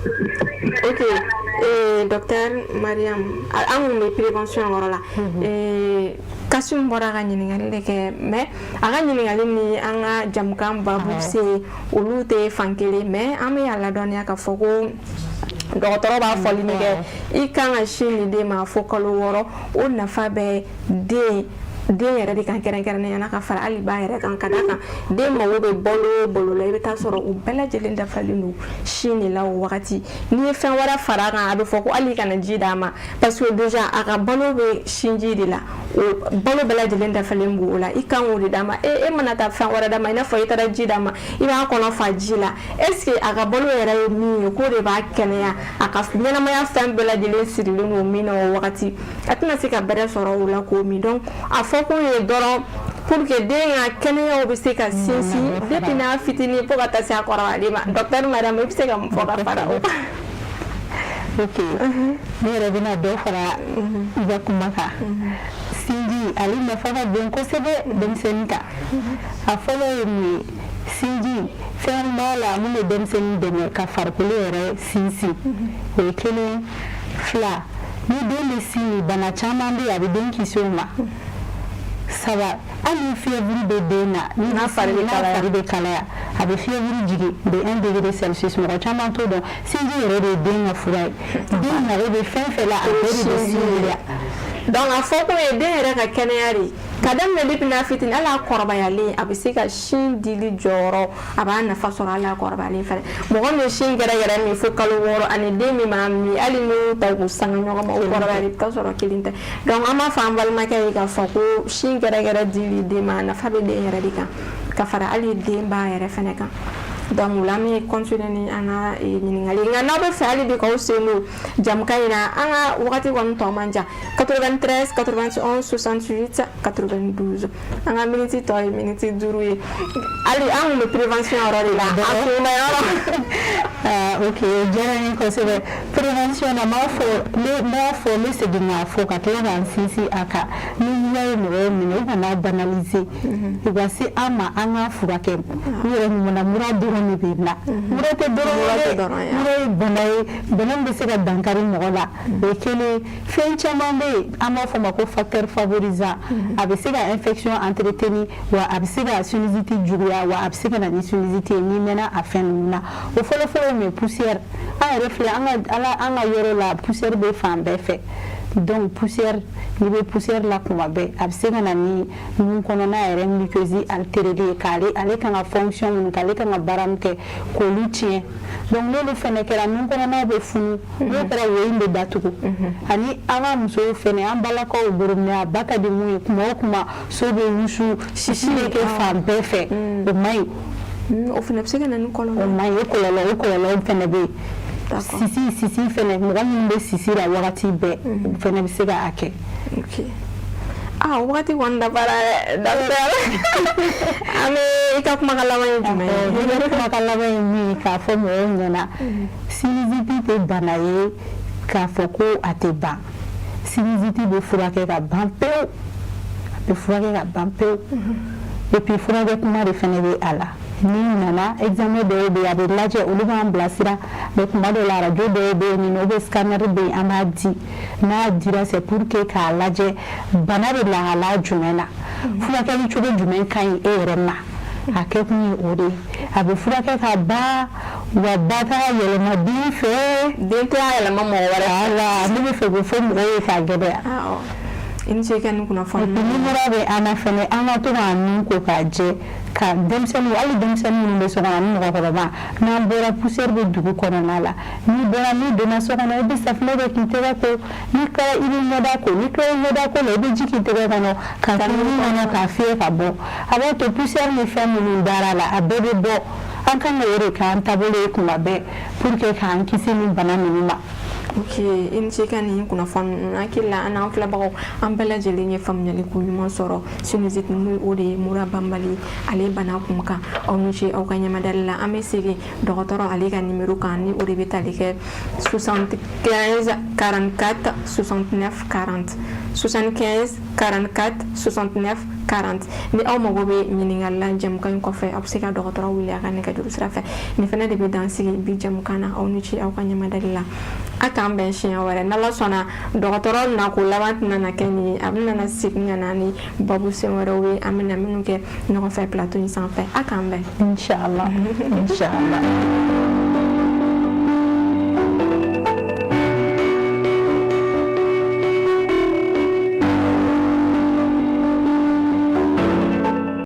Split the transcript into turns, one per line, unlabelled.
Ok, docteur Mariam, an kun bɛ prévention yɔrɔ la. Kasim bɔra ka ɲininkali de kɛ, mais a ka ɲininkali ni an ka jamukan babu se, olu tɛ fan kelen, mais an bɛ a ladɔnniya k'a fɔ ko dɔgɔtɔrɔ b'a fɔli min kɛ, i kan ka sin di den ma fo kalo 6, o nafa bɛ den yɛrɛ de kan, kɛrɛnkɛrɛnnenya la ka fara hali ba yɛrɛ kan, ka d'a kan den mago bɛ balo o balo la, i bɛ taa sɔrɔ u bɛɛ lajɛlen dafalen don sin de la o wagati. N'i ye fɛn wɛrɛ fara a kan, a bɛ fɔ ko hali i kana ji d'a ma, parce que déjà a ka balo bɛ sinji de la, o balo bɛɛ lajɛlen dafalen b'o la, i kan k'o de d'a ma. E mana taa fɛn wɛrɛ d'a ma, i n'a fɔ i taara ji d'a ma, i b'a kɔnɔ fa ji la, est ce que a ka balo yɛrɛ ye min ye, k'o de b'a kɛnɛya, a ka ɲɛnamaya fɛn bɛɛ lajɛlen sirilen don min na o wagati, a tɛna se ka bɛrɛ sɔrɔ o la k'o min. Donc a fɔ kun ye dɔrɔn pour que den ka kɛnɛyaw bɛ se ka sinsin depuis n'a fitinin fo ka taa se a kɔrɔbayalen ma. Docteur Mariam, i bɛ se ka mun fɔ ka fara o kan?
Ok, ne yɛrɛ bɛna dɔ fara i ka kuma kan. Sinji, ale nafa ka bon kosɛbɛ denmisɛnnin kan. A fɔlɔ ye mun ye? Sinji, fɛn b'a la mun bɛ denmisɛnnin dɛmɛ ka farikolo yɛrɛ sinsin, o ye kelen. Fila, ni den bɛ sin min, bana caman bɛ yen, a bɛ den kisi o ma. Saba, hali ni fièvre bɛ den na, ni
n'a fari bɛ kalaya,
fari bɛ kalaya, a bɛ fièvre jigin de 1 degré Celsius. Mɔgɔ caman t'o dɔn, sinji yɛrɛ de ye den ka fura ye. Den mago bɛ fɛn fɛn la, a bɛɛ de bɛ sinji la.
Donc a fɔ kun ye den yɛrɛ ka kɛnɛya de, ka daminɛ depuis n'a fitinin, hali a kɔrɔbayalen, a bɛ se ka sin dili jɔyɔrɔ, a b'a nafa sɔrɔ hali a kɔrɔbayalen fɛnɛ. Mɔgɔ min sin gɛrɛgɛrɛ min fo kalo 6, ani den min b'a min, hali n'u y'u ta k'u sanga ɲɔgɔn ma, o kɔrɔbayalen, i bɛ taa sɔrɔ kelen tɛ. Donc an b'a fɔ an balimakɛ ye k'a fɔ ko sin gɛrɛgɛrɛ dili den ma, a nafa bɛ den yɛrɛ de kan ka fara hali den ba yɛrɛ fɛnɛ kan. Donc o la, an bɛ continuer ni an ka ɲininkali. Nka n'aw bɛ fɛ hali bi k'aw sen don jamukan in na, an ka wagati kɔni tɔ man jan, 93 91 68 92. An ka miniti tɔ ye miniti 5 ye. Hali an kun bɛ prévention yɔrɔ de la, a kun bɛ yɔrɔ.
Ah, ok, o diyara n ye kosɛbɛ. Prévention na, n b'a fɔ, ne b'a fɔ, n bɛ segin k'a fɔ ka tila k'an sinsin a kan: ni juguya ye mɔgɔw minɛ, u kana banaliser, u ka se an ma, an k'a furakɛ. U yɛrɛ ɲuman, mura dɔrɔn de bɛ na, mura tɛ dɔrɔn ye dɛ, mura ye bana ye, bana min bɛ se ka dankari mɔgɔ la, o ye kelen. Fɛn caman bɛ yen, an b'a fɔ o ma ko facteur favorisant, a bɛ se ka infection entretenir, wa a bɛ se ka sinusite juguya, wa a bɛ se ka na ni sinusite ye n'i mɛnna a fɛn ninnu na. O fɔlɔ-fɔlɔ ye mun ye? Poussière. An yɛrɛ filɛ, an ka ala, an ka yɔrɔ la, poussière bɛ fan bɛɛ fɛ. Donc poussière, n'i bɛ poussière la kuma bɛɛ, a bɛ se ka na ni nun kɔnɔna yɛrɛ muqueuse altérée ye, k'ale ale kan ka fonction minnu kɛ, ale kan ka baara min kɛ, k'olu tiɲɛ. Donc n'olu fɛnɛ kɛra, nun kɔnɔna bɛ funu. N'o kɛra, wo in bɛ datugu. Ani an ka musow fɛnɛ, an balakaw, borominɛ a ba ka di mun ye, kuma o kuma so bɛ wusu, sisi bɛ kɛ fan bɛɛ fɛ, o man ɲi.
O fana bɛ se ka na ni kɔlɔlɔ.
O man ɲi, o kɔlɔlɔ, o kɔlɔlɔw fɛnɛ bɛ yen. Sisi fɛnɛ, mɔgɔ minnu bɛ sisi la wagati bɛɛ, o fɛnɛ bɛ se ka a kɛ.
Ok, ah, wagati kɔni dafara dɛ, docteur. An bɛ i ka kumakan laban ye jumɛn ye?
Ne ka kumakan laban ye min ye k'a fɔ mɔgɔw ɲɛna, sinusite tɛ bana ye k'a fɔ ko a tɛ ban. Sinusite bɛ furakɛ ka ban pewu, a bɛ furakɛ ka ban pewu. Et puis furakɛ kuma de fɛnɛ bɛ a la. N'i nana, examen dɔw bɛ yen, a bɛ lajɛ, olu b'an bilasira. Mais kuma dɔw la, arajo dɔw bɛ yen nɔ, ou bien scanner bɛ yen, an b'a di. N'a dira, c'est pour que k'a lajɛ bana bɛ lahala jumɛn na, furakɛli cogo jumɛn ka ɲi e yɛrɛ ma. A kɛ kun ye o de ye. A bɛ furakɛ ka ban, wa ba t'a yɛlɛma den fɛ.
Den tɛ a yɛlɛma mɔgɔ wɛrɛ.
Voilà, ne bɛ fɛ k'o fɔ mɔgɔw ye k'a gɛlɛya.
I ni ce i ka nin kunnafoni.
Ni mura bɛ an na fɛnɛ, an ka to k'an nun ko k'a jɛ, ka denmisɛnninw, hali denmisɛnnin minnu bɛ so kɔnɔ ani mɔgɔkɔrɔba, n'an bɔra, poussière bɛ dugu kɔnɔna la, n'i bɔra, n'i donna so kɔnɔ, i bɛ safunɛ kɛ k'i tɛgɛ ko. N'i kilala, i bɛ ɲɛda ko. N'i kilala ɲɛda ko la, i bɛ ji k'i tɛgɛ kɔnɔ ka kɛ nun kɔnɔ k'a fiyɛ ka bɔ. A b'a to poussière ni fɛn minnu dara la, a bɛɛ bɛ bɔ. An kan ka o de k'an taabolo ye kuma bɛɛ pour que k'an kisi nin bana ninnu ma.
Ok, i ni ce i ka nin kunnafoni ninnu. Hakili la, an n'an filɛbagaw, an bɛɛ lajɛlen ye faamuyali ko ɲuman sɔrɔ sinusite, n'o o de ye mura banbali, ale bana kun kan. Aw ni ce aw ka ɲɛmadali la. An bɛ segin dɔgɔtɔrɔ ale ka numéro kan, ni o de bɛ tali kɛ 75 44 69 40, 75 44 69 40. Ni aw mago bɛ ɲininkali la jɛmukan in kɔfɛ, aw bɛ se ka dɔgɔtɔrɔ wele a ka nɛgɛjuru nɛgɛjuru sira fɛ. Nin fana de bɛ dan sigi bi jamukan na. Aw ni ce aw ka ɲɛmadali la. A k'an bɛn siɲɛ wɛrɛ n'Ala sɔnna. Dɔgɔtɔrɔ nako laban tɛna na kɛ nin ye, a bɛna na segin ka na ni babu sen wɛrɛw ye, an bɛna minnu kɛ ɲɔgɔn fɛ plateau in sanfɛ. A k'an bɛn.
Inshallah, inshallah.